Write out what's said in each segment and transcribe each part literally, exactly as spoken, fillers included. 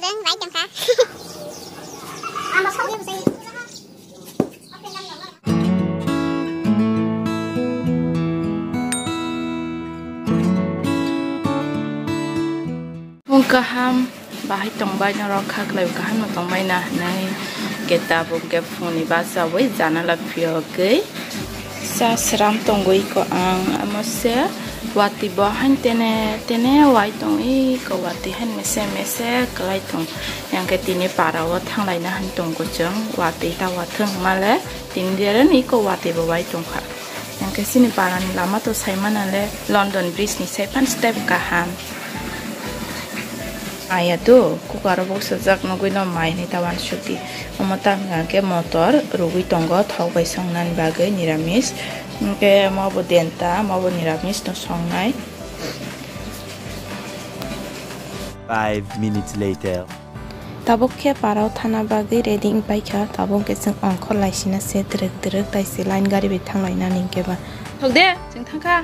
Ang bai tongkha. Bung kaham bahai tongbai norok khaklai kaham no tongbai na hinwi khe tabuk khe phone ni bachawi janala phiyogwi cha sram tongwi ko ang amo se watwi bo hain tene tene wai tongwi ko watwi hain mese mese kwlai tong yang khe tini para o thanglai na han tongo chwng watwi ta wathwng male tini dere ni ko watwi bo wai tongkha yang khe chini para ni lama to sai mana le London Bridge ni sai phan step kaham. Aya do, kukaro bo sojak nugui no mai hinui ta wansukdi. Omo ta hwnka khe motor rugui tongo thok bai songnani bagwi niramis. Hwnkhe omo bo denta, omo bo niramis no songnai. Five minutes later. Tabuk khe parao thana bagwi ready wng paikha, tabuk khe chwng ongkhor laisina se twrwk twrwk tai se line gari bai thanglainani hwnkhe ba. Thok de, chwng thangkha.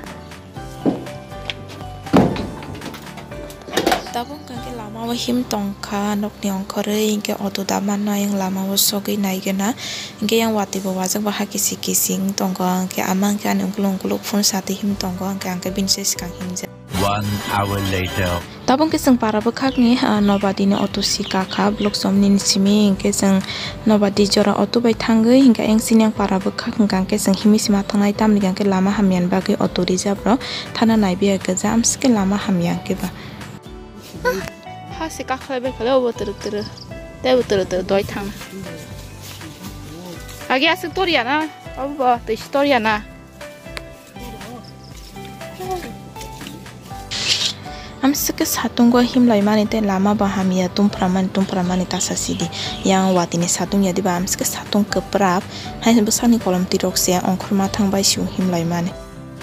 Tabuk hwnkha khe lama o him tongkha nokni ongkhorwi, hinkhe auto da mannw ayang lama o sogwi naigwna, hinkhe yang watwi bo wajak bo ha kisi kisi wng tongo, hinkhe ama hinkhe ani ukuluk ukuluk phone satwi him tongo, hinkhe ang khe bini se swkang himjak. One hour later. Tabuk khe chwng para bwkhakni, ah, Nobadi ni auto si kakha, Block Chomni ni simi, hinkhe chwng Nobadi jora auto bai thangwi, hinkhe ayang sini ang para bwkhak hwnkha khe chwng himi sima thangnai, tamni hwnkha khe lama hamya ni bagwi auto reserve rok thana naibi ya khe jam se khe lama hamya khe ba. Ha se kakhlai bai kha le obo twrwk twrwk, tei bo twrwk twrwk doi thang. Agi aswk tor ya na, obo bo twi si tor ya na. Amswk khe satung o himlai mani tei lama bo hamya, tungphra mani, tungphra mani tasa sidi. Yang watwi ni satung ya diba, amswk khe satung kwprap, hai bwsakni kolom twi rok se ongkhorma thang bai si himlai mani.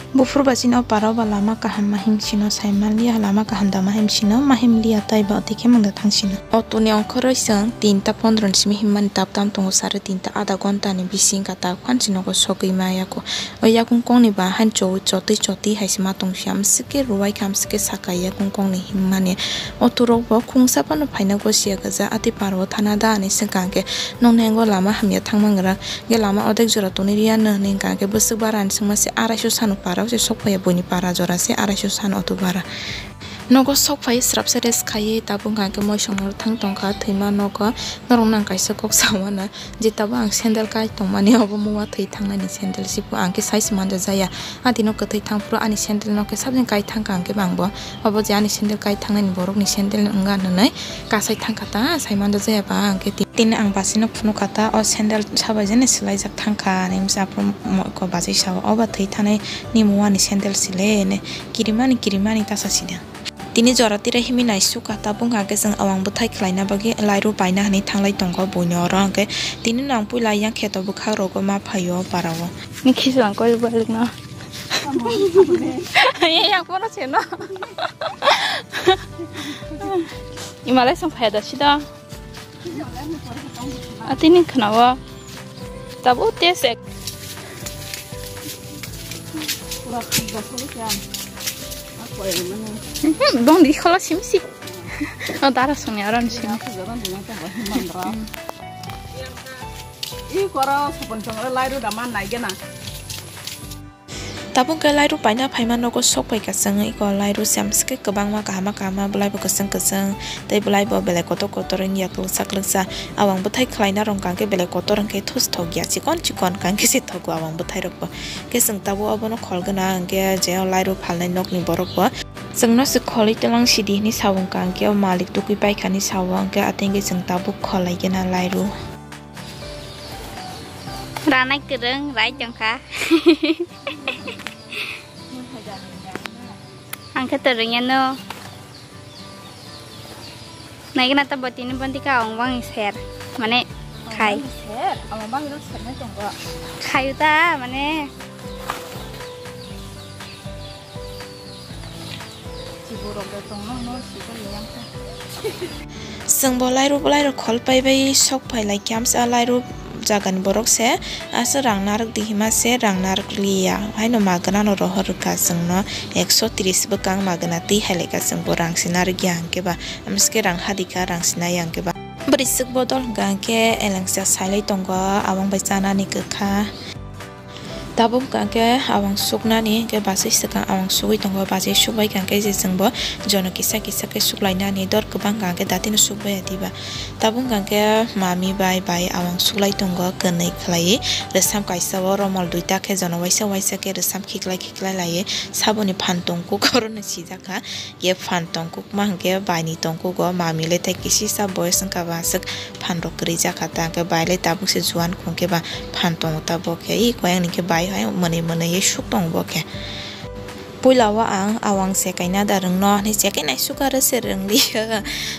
Buphur ba chini o para o ba lama kaham ma him sino, sai man liya lama kaham da ma him sino, ma him liya tai ba twi khe mung da thang sino. Auto ni ongkhoroi chwng tinta pondro ni simi him mani, tab tam tongo sare tinta, adha ghonta ni bising ka tab khan si nogo sogwi ma ya kho. O yakung kong ni ba han cho chotwi chotwi hai se ma tong sia, amswk khe ruwai kha, amswk khe saka yakung kong ni him mani. Auto rok bo khungsa phano phaina gosia gajak, ati para o thana da hinui swngkha, hwnkhe nokni yango lama hamya thangma wngra, hwnkhe lama odek jora tonwi riya no hinui hwnkha, hwnkhe bwswk bara ni swngma se araisho sano para o se sok phaiya, buini para jora se araisho sano auto bara. Nogo sok phai srapsa rest khaiwi tabuk hwnkha, hwnkhe moisong norok thang tongkha, thwima nogo norok nang kaisa kok samano. Je tabuk ang sandal kai tongmani, obo muwa thwi thangnani sandal se bo ang khe size manja jaya. Atino kwthwi thang phuru ani sandal no khe sabjeng kai thangkha ang khe bangbo. Obo je ani sandal kai thangnani borokni sandal wngkha hinui kasai thangkha ta, sai manja jaya ba ang khe. Tini ang basi no phunukha ta, o sandal sabai jani swlaijak thangkha hinui bwsa phuru mo-, ko bachai sao, obo thwi thangnani muwani sandal se le hinui kirimani kirimani tasa sida. Tini jora tira himi naisukha, tabuk hwnkha khe chwng awang bwthai khlaina bagwi lairu paina hinui thanglai tongo buino oro hwnkhe. Tini no ang puila yang kheto bwkhak rogo ma phaio para o. Ni khichwlang koi balwk no. Yang pono se no. Imalai song phaya da sida. Atini khnawo. Tabuk test ek. Mhm, bong di khola sim si. O dara song ya ron sim. I koro sopon song lairu da man nai gena. Tabuk khe lairu paina phaima nogo sok phaikha chwng, eko lairu se amswk khe kwbangma kahama kahama, bwlaibo kwchwng kwchwng, tei bwlaibo belai kotor kotor wngya kwlwksa kwlwksa. Awang bwthai khlaina rwngkha khe belai kotor wngkhe thus thokya, chikon chikon kha khe se thogo awang bwthai rokbo. Khe chwng tabuk abono khol gwnang hwnkhe je o lairu phalnai nokni borokbo chwngno se kholwi twlang sidi hinwi sa wngkha, hwnkhe o malik tukui paikha hinwi sa o, hwnkhe atengkhe chwng tabuk kholaikhe na lairu. Ranai kwrwng rai tongkha. Ang khe to rwngya no. Naigwna ta bo tini bonti ka ong bang ser. Mane khai. Ser, amo bang ro ser nai tongo. Khayu ta mane. Chibu rok da tong no no si ko yang ta. Chwng bo lairu bwlai rok khol pai bai sok phai lai khe amsa lairu Jagani borok se aswk rang narwk di hima se rang narwk liya. Haino magwnano rohor rwkha chwngno ekso tris bwkang magwna twi hai laikha chwngbo rang se narwk ya hwnkhe ba. Amsike rang hadikha rang se nai ya hwnkhe ba. Bwrwi swk bodol hwnkha hwnkhe elengsa sailai tongo, abong bai chanani kwkha. Tabuk hwnkha hwnkhe awang suknani hwnkhe bachai swkang awang sugwi tongo, bachai sukbai hwnkha hwnkhe je chwngbo jono kisa kisa khe suklainani dor kwbang hwnkha hwnkhe datino sukbaiya diba. Tabuk hwnkha hwnkhe mami bai bai awang suklai tongo, kwnwi khlaiwi rwsam kaisa o romol duita khe jono waisa waisa khe rwsam khiklai khiklai laiwi saboni phan tongkuk orono sijakha. Ye phan tongkukma hwnkhe baini tongkugo, mami le tei kisisa boyes wngkha ba aswk phan rok kwrwi jakha ta, hwnkhe bai le tabuk se juan khungkhe ba phan tongo ta bo khe, i koyang ni khe bai hai mwnwi mwnwi ye suk tongo bo khe. Puila o ang awang se kaina da rwngno hinwi se kainai sukha rw se rwngli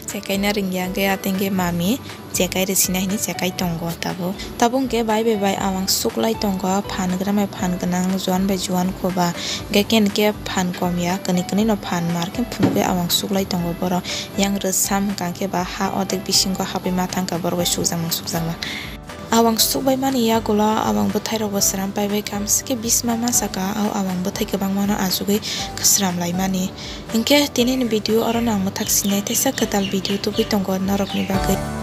se kaina rwngya hwnkhe atengkhe mami. Chekai rwsina hini chekai tongo tabuk. Tabuk hwnkhe bai bai bai awang suklai tongo, phan gram bai phan gwnang, juan bai juan khoba. Hwnkhe ken khe phan kom ya, kwnwi kwnwi no phan mar khe phunugwi awang suklai tongo borok. Yang rwsam hwnkha khe ba ha ordek bisingo habwi ma thangkha borok bai sukjakma sukjakma. Awang sukbai mani yagulo awang bwthai rokbo sram paibai kha, amsike bisma ma saka, o awang bwthai kwbangma no achugwi sram lai mani. Hwnkhe tinini video oro no ang mwthak sinai, teisa kwtal video tubui tongo norokni bagwi.